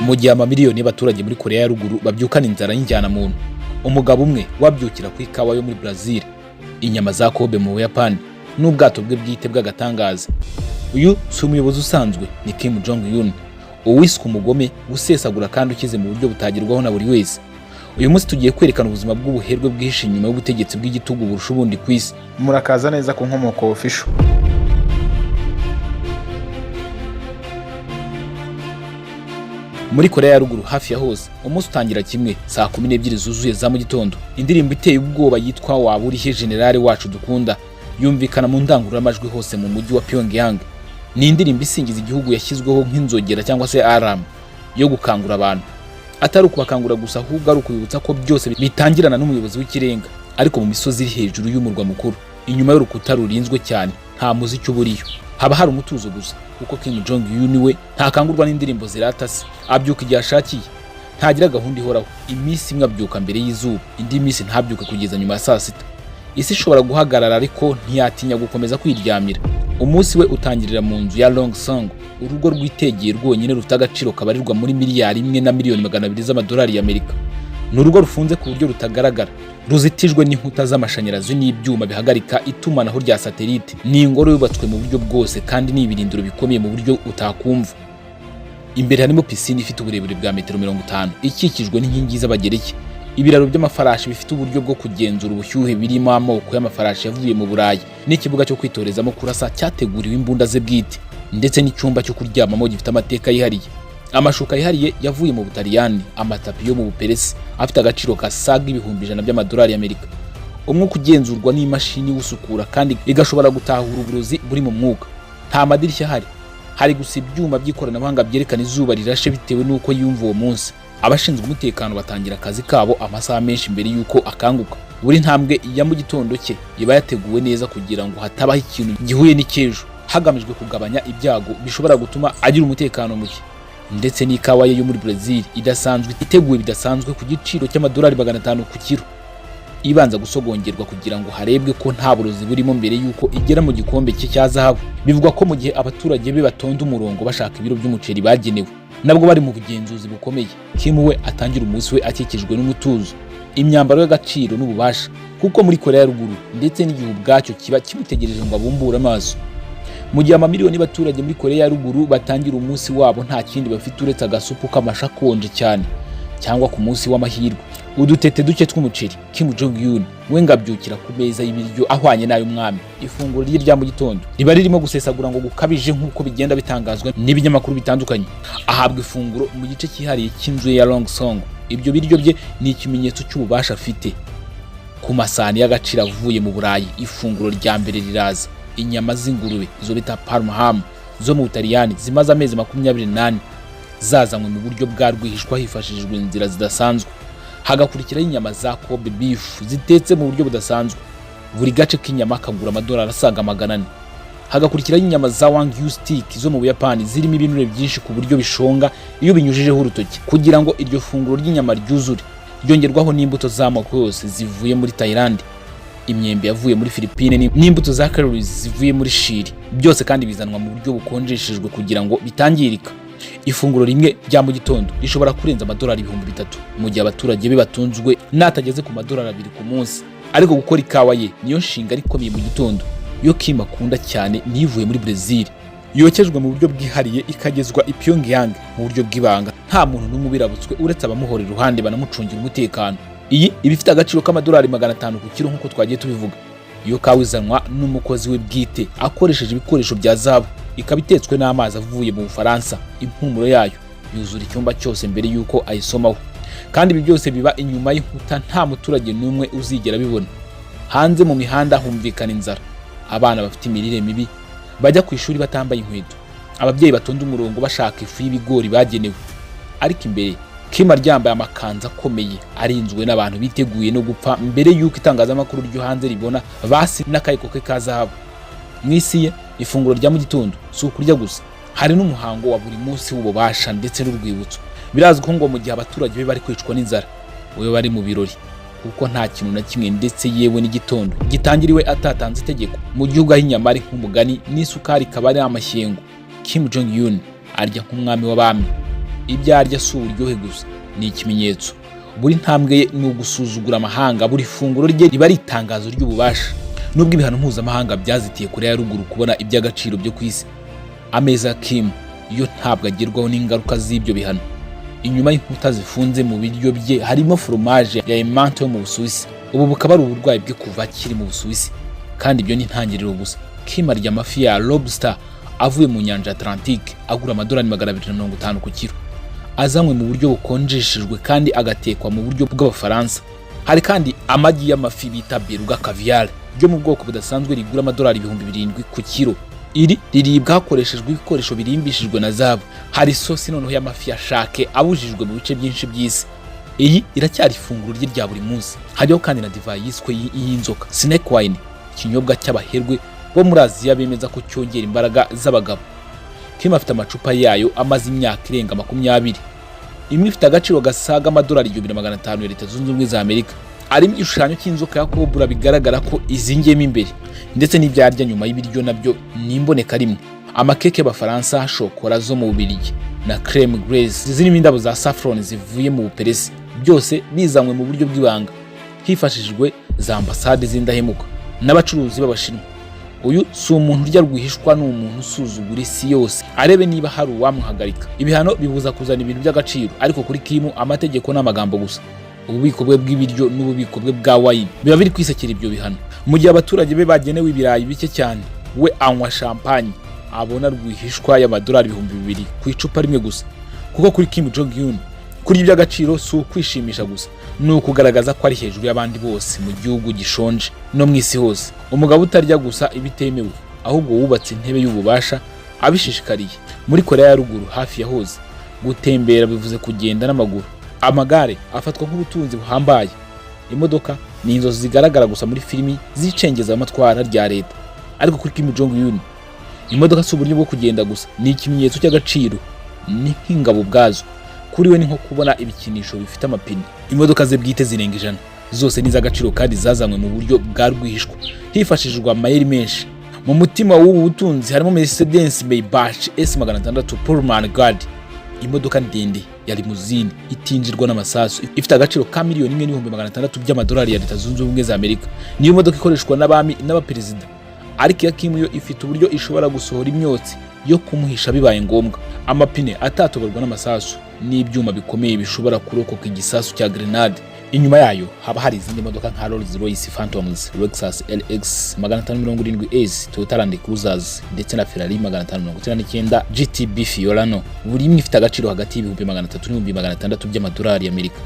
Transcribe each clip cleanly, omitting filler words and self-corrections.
Mu gihe amamiliyoni y'abaturage muri Korea ya Ruguru babyukana inzara y'injyanamuntu, umugabo umwe wabyukira ku ikawa yo muri Brazil, inyama za Kobe mu Buyapani n'ubwato bwe bwite bw'agatangaza. Uyu si umuyobozi usanzwe, ni Kim Jong Un, uwiswe umugome usesagura kandi ukize mu buryo butagerwaho na buri wese. Uyu munsi tugiye kwerekana ubuzima bw'ubuherwe bwihishe inyuma y'ubutegetsi bw'igitugu burusha ubundi ku isi. Murakaza neza ku Nkomoko Official. Muri Korea ya Ruguru hafi ya hose umunsi utangira kimwe saa 12 zuzuye za mu gitondo. Indirimbo iteye ubwoba yitwa "Waba urihe generale wacu dukunda" yumvikana mu ndangururamajwi hose mu mujyi wa Pyongyang. Ni indirimbo isingiza igihugu yashyizweho nk'inzogera cyangwa se alarm yo gukangura abantu, atari ukubakangura gusa, ahubwo ari ukubibutsa ko byose bitangirana n'umuyobozi w'ikirenga. Ariko mu misozi iri hejuru y'umurwa mukuru, inyuma y'urukuta rurinzwe cyane, nta muziki uba uriyo, haba hari umutuzo gusa, kuko Kim Jong Un we ntakangurwa n'indirimbo zirata se. Abyuka igihe ashakiye, ntagira gahunda ihoraho. Iminsi imwe abyuka mbere y'izuba, indi minsi ntabyuke kugeza nyuma ya saa sita. Isi ishobora guhagarara, ariko ntiyatinya gukomeza kwiryamira. Umunsi we utangirira mu nzu ya Long Song, urugo rwitegeye rwonyine rufite agaciro kabarirwa muri 1,200,000,000 z'amadolari y'Amerika. Ni urugo rufunze ku buryo rutagaragara, ruzitijwe n'inkuta z'amashanyarazi n'ibyuma bihagarika itumanaho rya satelite. Ni ingoro yubatswe mu buryo bwose kandi ni ibirindiro bikomeye mu buryo utakumva. Imbere harimo pisine ifite uburebure bwa metero 50, ikikijwe n'inkingi z'Abagereki, ibiraro by'amafarashi bifite uburyo bwo kugenzura ubushyuhe birimo amoko y'amafarashi yavuye mu Burayi, n'ikibuga cyo kwitorezamo kurasa cyateguriwe imbunda ze bwite, ndetse n'icyumba cyo kuryamamo gifite amateka yihariye, amashuka yihariye yavuye mu Butaliyani, amatapi yo mu Buperesi afite agaciro kasaga 100,000 by'amadolari y'Amerika, umwuka ugenzurwa n'imashini iwusukura kandi igashobora gutahura uburozi buri mu mwuka. Nta madirishya ahari, hari gusa ibyuma by'ikoranabuhanga byerekana izuba rirashe bitewe n'uko yumva uwo munsi. Abashinzwe umutekano batangira akazi kabo amasaha menshi mbere y'uko akanguka. Buri ntambwe ya mu gitondo cye iba yateguwe neza kugira ngo hatabaho ikintu gihuye n'icy'ejo, hagamijwe kugabanya ibyago bishobora gutuma agira umutekano muke. Ndetse n'ikawa ye yo muri Brazil idasanzwe, iteguwe bidasanzwe ku giciro cy'amadolari 500 ku kiro, ibanza gusogongerwa kugira ngo harebwe ko nta burozi burimo mbere y'uko igera mu gikombe cye cya zahabu. Bivugwa ko mu gihe abaturage be batonda umurongo bashaka ibiro by'umuceri bagenewe, nabwo bari mu bugenzuzi bukomeye, Kim we atangira umunsi we akikijwe n'umutuzo, imyambaro y'agaciro n'ububasha, kuko muri Korea ya Ruguru ndetse n'igihe ubwacyo kiba kimutegereje ngo abumbure amaso. Mu gihe amamiliyoni y'abaturage muri Korea ya Ruguru batangira umunsi wabo nta kindi bafite uretse agasupu k'amashu akonje cyane, cyangwa ku munsi w'amahirwe udutete duke tw'umuceri, Kim Jong Un we ngo abyukira ku meza y'ibiryo ahwanye n'ay'umwami. Ifunguro rye rya mu gitondo riba ririmo gusesagura ngo gukabije, nk'uko bigenda bitangazwa n'ibinyamakuru bitandukanye. Ahabwa ifunguro mu gice cyihariye cy'inzu ye ya Long Song. Ibyo biryo bye ni ikimenyetso cy'ububasha afite. Ku masahani y'agaciro avuye mu Burayi, ifunguro rya mbere riraza: inyama z'ingurube, izo bita Parma ham zo mu Butaliyani, zimaze amezi 24 zazanywe mu buryo bwa rwihishwa hifashishijwe inzira zidasanzwe. Hagakurikiraho inyama za Kobe beef zitetse mu buryo budasanzwe, buri gace k'inyama kagura amadolari asaga 400. Hagakurikiraho inyama za Wagyu steak zo mu Buyapani, zirimo ibinure byinshi ku buryo bishonga iyo binyujijeho urutoki. Kugira ngo iryo funguro ry'inyama ryuzure, ryongerwaho n'imbuto z'amoko yose zivuye muri Thailand, imyembe yavuye muri Philippines n'imbuto za calories zivuye muri Chili, byose kandi bizanwa mu buryo bukonjeshejwe kugira ngo bitangirika. Ifunguro rimwe rya mu gitondo rishobora kurenza amadolari 3000, mu gihe abaturage be batunzwe n'atageze ku madolari 2 ku munsi. Ariko gukora ikawa ye niyo nshinga ikomeye mu gitondo. Yo Kim akunda cyane niyo ivuye muri Brazil, yokejwe mu buryo bwihariye, ikagezwa i Pyongyang mu buryo bw'ibanga, nta muntu n'umwe ubirabutswe uretse abamuhora iruhande banamucungira umutekano. Iyi iba ifite agaciro k'amadolari 500 ku kiro, nk'uko twagiye tubivuga. Iyo kawa izanwa n'umukozi we bwite akoresheje ibikoresho bya zahabu, ikaba itetswe n'amazi avuye mu Bufaransa. Impumuro yayo yuzura icyumba cyose mbere y'uko ayisomaho. Kandi ibi byose biba inyuma y'inkuta, nta muturage n'umwe uzigera abibona. Hanze mu mihanda humvikana inzara, abana bafite imirire mibi bajya ku ishuri batambaye inkweto, ababyeyi batonda umurongo bashaka ifu y'ibigori bagenewe. Ariko imbere, Kim aryambaye amakanzu akomeye, arinzwe n'abantu biteguye no gupfa mbere y'uko itangazamakuru ryo hanze ribona basi n'akayiko ke ka zahabu. Mu isi ye, ifunguro rya mu gitondo si ukurya gusa, hari n'umuhango wa buri munsi w'ububasha ndetse n'urwibutso. Birazwi ko ngo mu gihe abaturage be bari kwicwa n'inzara, we bari mu birori, kuko nta kintu na kimwe, ndetse yewe n'igitondo gitangiriwe atatanze itegeko. Mu gihugu aho inyama ari nk'umugani n'isukari ikaba ari amashyengo, Kim Jong Un arya nk'umwami w'abami. Ibyo arya si uburyohe gusa, ni ikimenyetso. Buri ntambwe ye ni ugusuzugura amahanga, buri funguro rye riba ari itangazo ry'ububasha. Nubwo ibihano mpuzamahanga byazitiye Korea ya Ruguru kubona iby'agaciro byo ku isi, ameza ya Kim yo ntabwo agerwaho n'ingaruka z'ibyo bihano. Inyuma y'inkuta zifunze, mu biryo bye harimo foromaje ya Emmental yo mu Busuwisi. Ubu bukaba ari uburwayi bwe kuva akiri mu Busuwisi, kandi ibyo ni intangiriro gusa. Kim arya amafi ya lobster avuye mu nyanja Atlantique, agura amadolari 250 ku kiro, azanywe mu buryo bukonjeshejwe kandi agatekwa mu buryo bw'Abafaransa. Hari kandi amagi y'amafi bita beluga caviar, ryo mu bwoko budasanzwe, rigura amadolari 7000 ku kiro. Iri riribwa hakoreshejwe ibikoresho birimbishijwe na zahabu. Hari isosi noneho y'amafi ya shark abujijwe mu bice byinshi by'isi. Iyi iracyari ifunguro rye rya buri munsi. Hajyaho kandi na divayi yiswe y'inzoka, snake wine, ikinyobwa cy'abaherwe bo muri Aziya bemeza ko cyongera imbaraga z'abagabo. Kim afite amacupa yayo amaze imyaka irenga 20. Imwe ifite agaciro gasaga amadolari 1500 ya Leta Zunze Ubumwe za Amerika. Arimo igishushanyo cy'inzoka ya cobra, bigaragara ko izingiyemo imbere. Ndetse n'ibyo arya nyuma y'ibiryo nabyo ni imboneka rimwe: amakeke y'Abafaransa, shokora zo mu Bubiligi na crème glacée zirimo indabo za saffron zivuye mu Buperesi, byose bizanywe mu buryo bw'ibanga hifashishijwe za ambasade z'indahemuka n'abacuruzi b'Abashinwa. Uyu si umuntu urya rwihishwa, ni umuntu usuzugura isi yose arebe niba hari uwamuhagarika. Ibihano bibuza kuzana ibintu by'agaciro, ariko kuri Kim amategeko n'amagambo gusa. Ububiko bwe bw'ibiryo n'ububiko bwe bwa wine biba biri kwisekera ibyo bihano. Mu gihe abaturage be bagenewe ibirayi bike cyane, we anywa champagne abona rwihishwa y'amadolari 2000 ku icupa rimwe gusa, kuko kuri Kim Jong Un kurya iby'agaciro si ukwishimisha gusa, ni ukugaragaza ko ari hejuru y'abandi bose mu gihugu gishonje no mu isi hose. Umugabo utarya gusa ibitemewe, ahubwo wubatse intebe y'ububasha abishishikariye. Muri Korea ya Ruguru hafi ya hose, gutembera bivuze kugenda n'amaguru. Amagare afatwa nk'ubutunzi buhambaye. Imodoka ni inzozi zigaragara gusa muri filimi z'icengezamatwara rya leta. Ariko kuri Kim Jong Un, imodoka si uburyo bwo kugenda gusa, ni ikimenyetso cy'agaciro, ni nk'ingabo ubwazo. Kuri we ni nko kubona ibikinisho bifite amapine. Imodoka ze bwite zirenga 100, zose ni iz'agaciro kandi zazanywe mu buryo bwa rwihishwa hifashishijwe amayeri menshi. Mu mutima w'ubu butunzi harimo Mercedes Maybach S 600 Pullman Guard, imodoka ndende ya limousine itinjirwa n'amasasu, ifite agaciro ka 1,600,000 by'amadolari ya Leta Zunze Ubumwe za Amerika. Niyo modoka ikoreshwa n'abami n'abaperezida, ariko iya Kim yo ifite uburyo ishobora gusohora imyotsi yo kumuhisha bibaye ngombwa, amapine atatoborwa n'amasasu n'ibyuma bikomeye bishobora kurokoka igisasu cya grenade. Inyuma yayo haba hari izindi modoka nka Rolls Royce Phantoms, Lexus LX 570 S, Toyota Land Cruisers ndetse na Ferrari 599 GTB Fiorano. Buri imwe ifite agaciro hagati y'300,000 n'600,000 by'amadolari y'Amerika.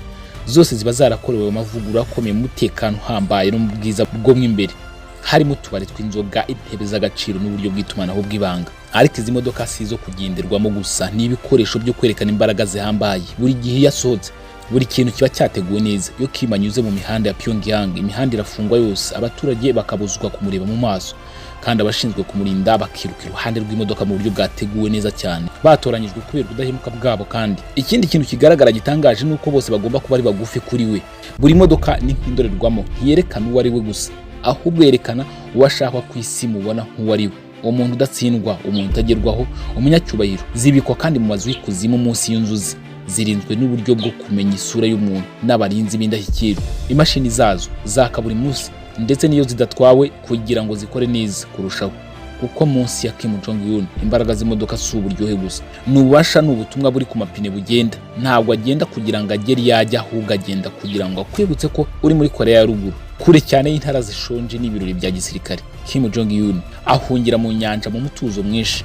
Zose ziba zarakorewe amavugurura akomeye mu mutekano uhambaye no mu bwiza bwo mo imbere, harimo utubari tw'inzoga, intebe z'agaciro n'uburyo bw'itumanaho bw'ibanga. Ariko izi modoka si izo kugenderwamo gusa, ni ibikoresho byo kwerekana imbaraga zihambaye. Buri gihe iyo asohotse, buri kintu kiba cyateguwe neza. Iyo Kim anyuze mu mihanda ya Pyongyang, imihanda irafungwa yose, abaturage bakabuzwa kumureba mu maso, kandi abashinzwe kumurinda bakiruka iruhande rw'imodoka mu buryo bwateguwe neza cyane, batoranyijwe kubera ubudahemuka bwabo. Kandi ikindi kintu kigaragara gitangaje ni uko bose bagomba kuba ari bagufi kuri we. Buri modoka ni nk'indorerwamo. Ntiyerekana uwo ari we gusa, ahubwo yerekana uwo ashakwa ku isi mubona nk'uwo ari we: umuntu udatsindwa, umuntu utagerwaho, umunyacyubahiro. Zibikwa kandi mu mazu y'ikuzimu munsi y'inzu ze, zirinzwe n'uburyo bwo kumenya isura y'umuntu n'abarinzi b'indashyikirwa. Imashini zazo zaka buri munsi, ndetse n'iyo zidatwawe, kugira ngo zikore neza kurushaho, kuko munsi ya Kim Jong Un imbaraga z'imodoka si uburyohe gusa, ni ububasha, ni ubutumwa buri ku mapine bugenda. Ntabwo agenda kugira ngo agere iyo ajya, ahubwo agenda kugira ngo akwibutse ko uri muri Korea ya Ruguru, kure cyane y'intara zishonje n'ibirori bya gisirikare. Kim Jong Un ahungira mu nyanja mu mutuzo mwinshi,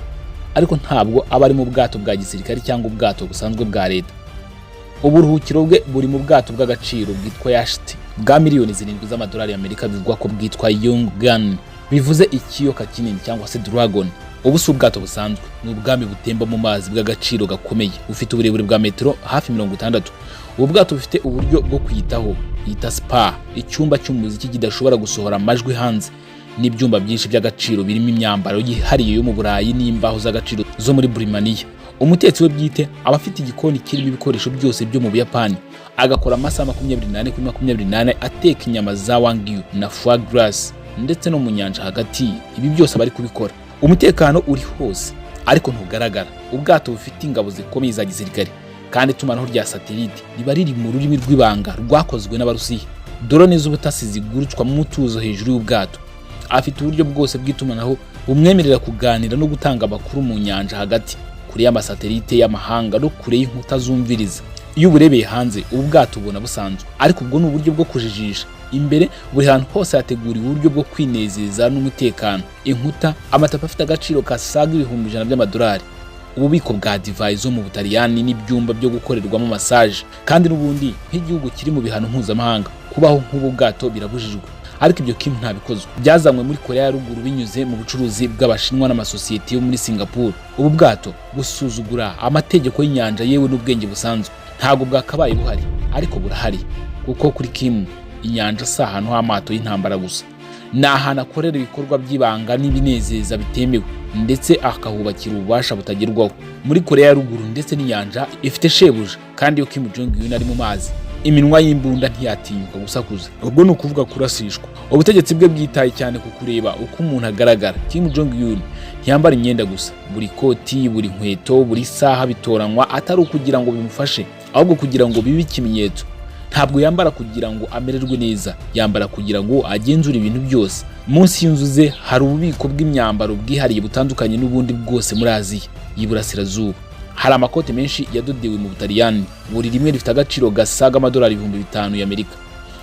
ariko ntabwo aba ari mu bwato bwa gisirikare cyangwa ubwato busanzwe bwa leta. Uburuhukiro bwe buri mu bwato bw'agaciro bwitwa yacht bwa miliyoni 7 z'amadolari y'Amerika, bivugwa ko bwitwa Young Gun, bivuze ikiyoka kinini cyangwa se dragon. Ubu si ubwato busanzwe, ni ubwami butemba mu mazi bw'agaciro gakomeye, bufite uburebure bwa metero hafi 60. Ubu bwato bufite uburyo bwo kwiyitaho yita spa, icyumba cy'umuziki kidashobora gusohora amajwi hanze, n'ibyumba byinshi by'agaciro birimo imyambaro yihariye yo mu Burayi n'imbaho z'agaciro zo muri Burimaniya. Umutetsi we bwite aba afite igikoni kirimo ibikoresho byose byo mu Buyapani, agakora amasaha 24 kuri 24 ateka inyama za wagyu na foie gras. Ndetse no mu nyanja hagati, ibi byose aba ari kubikora. Umutekano uri hose ariko ntugaragara. Ubwato bufite ingabo zikomeye za gisirikare. Kandi itumanaho rya satelite riba riri mu rurimi rw'ibanga rwakozwe n'Abarusiya. Drone z'ubutasi zigurutswa mu mutuzo hejuru y'ubwato. Afite uburyo bwose bw'itumanaho bumwemerera kuganira no gutanga amakuru mu nyanja hagati, kure y'amasatelite y'amahanga no kure y'inkuta zumviriza. Iyo uburebeye hanze, ubu bwato ubona busanzwe, ariko ubwo ni uburyo bwo kujijisha. Imbere, buri hantu hose hateguriwe uburyo bwo kwinezeza n'umutekano: inkuta, amatapi afite agaciro kasaga 100,000 by'amadolari, ububiko bwa divayi zo mu Butaliyani n'ibyumba byo gukorerwamo massage. Kandi n'ubundi, nk'igihugu kiri mu bihano mpuzamahanga, kubaho nk'ubu bwato birabujijwe, ariko ibyo Kim ntabikozwe. Byazanywe muri Korea ya Ruguru binyuze mu bucuruzi bw'Abashinwa n'amasosiyete yo muri Singapore. Ubu bwato busuzugura amategeko y'inyanja, yewe n'ubwenge busanzwe. Ntabwo bwakabaye buhari, ariko burahari, kuko kuri Kim inyanja si ahantu h'amato y'intambara gusa, ni ahantu akorera ibikorwa by'ibanga n'ibinezeza bitemewe, ndetse akahubakira ububasha butagerwaho muri Korea ya Ruguru. Ndetse n'inyanja ifite shebuja, kandi iyo Kim Jong Un ari mu mazi, iminwa y'imbunda ntiyatinyuka gusakuza. Ubwo ni ukuvuga kurasishwa. Ubutegetsi bwe bwitaye cyane ku kureba uko umuntu agaragara. Kim Jong Un ntiyambara imyenda gusa. Buri koti, buri nkweto, buri saha bitoranywa, atari ukugira ngo bimufashe, ahubwo kugira ngo bibe ikimenyetso. Ntabwo yambara kugira ngo amererwe neza, yambara kugira ngo agenzure ibintu byose. Munsi y'inzu ze hari ububiko bw'imyambaro bwihariye, butandukanye n'ubundi bwose muri Aziya y'Iburasirazuba. Hari amakote menshi yadodewe mu Butaliyani, buri rimwe rifite agaciro gasaga amadolari 5000 y'Amerika.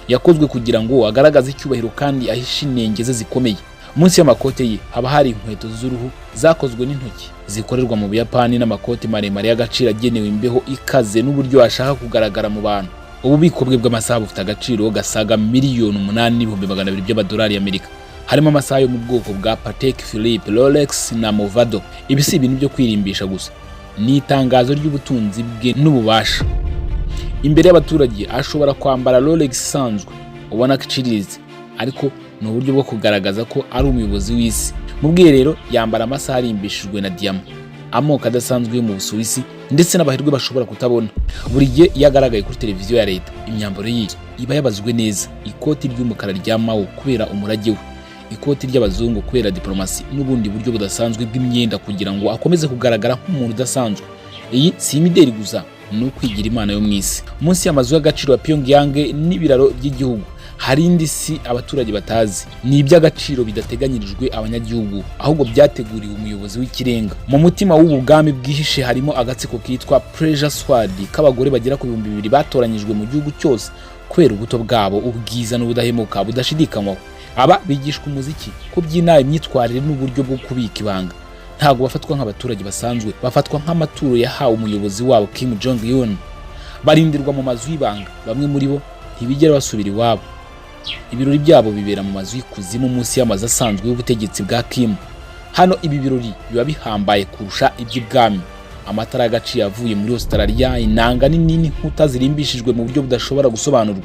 Yakozwe kugira ngo agaragaze icyubahiro kandi ahishe inenge ze zikomeye. Munsi y'amakote ye haba hari inkweto z'uruhu zakozwe n'intoki zikorerwa mu Buyapani, n'amakote maremare y'agaciro agenewe imbeho ikaze n'uburyo ashaka kugaragara mu bantu. Ububiko bwe bw'amasaha bufite agaciro gasaga 8,200,000 by'amadolari y'Amerika. Harimo amasaha yo mu bwoko bwa Patek Philippe, Rolex na Movado. Ibi si ibintu byo kwirimbisha gusa, ni itangazo ry'ubutunzi bwe n'ububasha. Imbere y'abaturage ashobora kwambara Rolex isanzwe ubona ko iciriritse, ariko ni uburyo bwo kugaragaza ko ari umuyobozi w'isi. Mu bwiherero yambara amasaha arimbishijwe na diyama, amoko adasanzwe yo mu Busuwisi, ndetse n'abaherwe bashobora kutabona. Buri gihe iyo agaragaye kuri televiziyo ya leta, imyambaro ye iba yabazwe neza: ikoti ry'umukara rya Mao kubera umurage we, ikoti ry'abazungu kubera diplomasi, n'ubundi buryo budasanzwe bw'imyenda kugira ngo akomeze kugaragara nk'umuntu udasanzwe. Iyi si imideri gusa, ni ukwigira imana yo mu isi. Munsi y'amazu y'agaciro ya Pyongyang n'ibiraro by'igihugu hari indi si abaturage batazi. Ni iby'agaciro bidateganyirijwe abanyagihugu, ahubwo byateguriwe umuyobozi w'ikirenga. Mu mutima w'ubu bwami bwihishe harimo agatsiko kitwa Pleasure Squad, k'abagore bagera ku 2000 batoranyijwe mu gihugu cyose kubera ubuto bwabo, ubwiza n'ubudahemuka budashidikanywaho. Aba bigishwa umuziki, kubyina, imyitwarire n'uburyo bwo kubika ibanga. Ntabwo bafatwa nk'abaturage basanzwe, bafatwa nk'amaturo yahawe umuyobozi wabo Kim Jong Un. Barindirwa mu mazu y'ibanga, bamwe muri bo ntibigera basubira iwabo. Ibirori byabo bibera mu mazu y'ikuzimu munsi y'amazu asanzwe y'ubutegetsi bwa Kim. Hano ibi birori biba bihambaye kurusha iby'ibwami: amatara y'agaciro avuye muri Australia, inanga nini n'inkuta zirimbishijwe mu buryo budashobora gusobanurwa,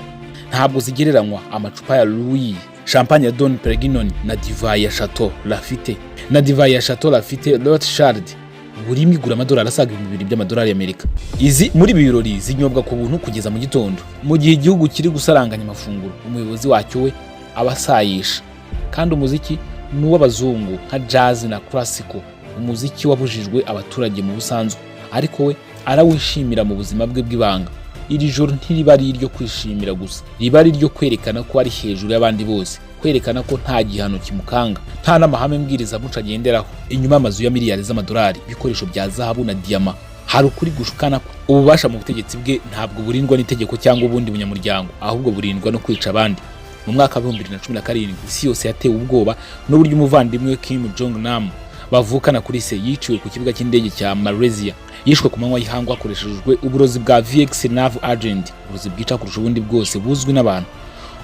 ntabwo zigereranywa, amacupa ya Louis, champagne ya Dom Perignon na divayi ya Chateau Lafite Rothschild, buri imwe igura amadolari asaga 2000 by'amadolari y'Amerika. Izi muri ibi birori zinyobwa ku buntu kugeza mu gitondo. Mu gihe igihugu kiri gusaranganya amafunguro, umuyobozi wacyo we aba asayisha. Kandi umuziki ni uw'abazungu nka jazz na classical, umuziki wabujijwe abaturage mu busanzwe, ariko we arawishimira mu buzima bwe bw'ibanga. Iri joro ntiriba ari iryo kwishimira gusa, riba ari iryo kwerekana ko ari hejuru y'abandi bose, kwerekana ko nta gihano kimukanga, nta n'amahame mbwirizamuco agenderaho. Inyuma y'amazu ya miliyari z'amadolari, ibikoresho bya zahabu na diyama, hari ukuri gushukana ko ububasha mu butegetsi bwe ntabwo burindwa n'itegeko cyangwa ubundi bunyamuryango, ahubwo burindwa no kwica abandi. Mu mwaka wa 2017, isi yose yatewe ubwoba n'uburyo umuvandimwe we Kim Jong Nam bavukana kuri se yiciwe ku kibuga cy'indege cya Malaysia. Yishwe ku manywa y'ihangu hakoreshejwe uburozi bwa VX Nerve Agent, uburozi bwica kurusha ubundi bwose buzwi n'abantu.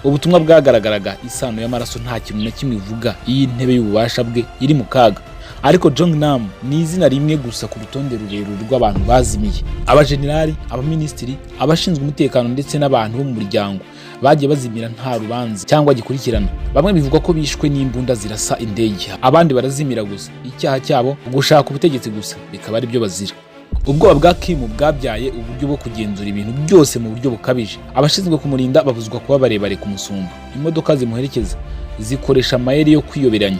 Ubutumwa bwagaragaraga: isano y'amaraso nta kintu na kimwe ivuga iyi ntebe y'ububasha bwe iri mu kaga. Ariko Jong Nam ni izina rimwe gusa ku rutonde rurerure rw'abantu bazimiye: abajenerali, abaminisitiri, abashinzwe umutekano ndetse n'abantu bo mu muryango bagiye bazimira nta rubanza cyangwa gikurikirana. Bamwe bivugwa ko bishwe n'imbunda zirasa indege, abandi barazimira gusa. Icyaha cyabo, gushaka ubutegetsi gusa, bikaba ari byo bazira. Ubwoba bwa Kim bwabyaye uburyo bwo kugenzura ibintu byose mu buryo bukabije. Abashinzwe kumurinda babuzwa kuba barebare kumusumba. Imodoka zimuherekeza zikoresha amayeri yo kwiyoberanya,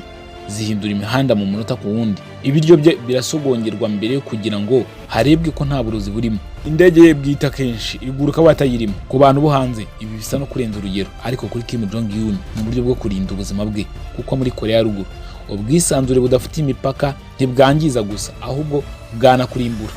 zihindura imihanda mu munota ku wundi. Ibiryo bye birasogongerwa mbere yo kugira ngo harebwe ko nta burozi burimo. Indege ye bwite akenshi iguruka we atayirimo. Ku bantu bo hanze ibi bisa no kurenza urugero, ariko kuri Kim Jong Un ni uburyo bwo kurinda ubuzima bwe, kuko muri Korea ya Ruguru ubwisanzure budafite imipaka ntibwangiza gusa, ahubwo bwanakurimbura.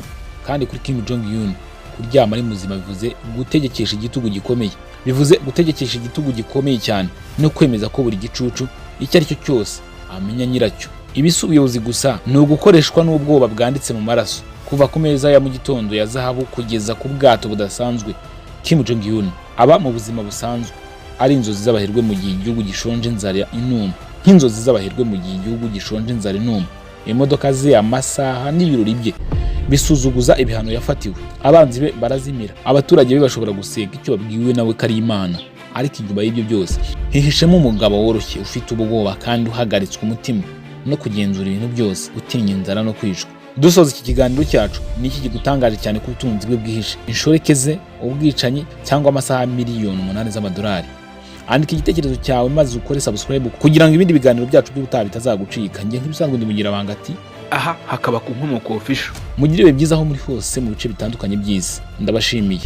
Kandi kuri Kim Jong Un, kuryama ari muzima bivuze gutegekesha igitugu gikomeye, bivuze gutegekesha igitugu gikomeye cyane no kwemeza ko buri gicucu icyo ari cyo cyose amenya nyiracyo. Ibi si ubuyobozi gusa, ni ugukoreshwa n'ubwoba bwanditse mu maraso. Kuva ku meza ya mu gitondo ya zahabu kugeza ku bwato budasanzwe, Kim Jong Un aba mu buzima busanzwe ari inzozi z'abaherwe mu gihe igihugu gishonje inzara inuma, nk'inzozi z'abaherwe mu gihe igihugu gishonje inzara inuma. Imodoka ze, amasaha n'ibirori bye bisuzuguza ibihano yafatiwe. Abanzi be barazimira, abaturage be bashobora gusenga icyo babwiwe nawe ko ari Imana. Ariko inyuma y'ibyo byose hihishemo umugabo woroshye, ufite ubwoba kandi uhagaritswe umutima no kugenzura ibintu byose, utinya inzara no kwicwa. Dusoza iki kiganiro cyacu, ni iki kigutangaje cyane ku butunzi bwe bwihishe? Inshoreke ze, ubwicanyi, cyangwa amasaha miliyoni 8 z'amadolari? Andika igitekerezo cyawe maze ukore subscribe kugira ngo ibindi biganiro byacu by'ubutaha bitazagucika. Njye nk'ibisanzwe ndi Mugirabanga ati Aha hakaba ku Nkomoko Official. Mugire ibihe byiza aho muri hose mu bice bitandukanye by'isi. Ndabashimiye.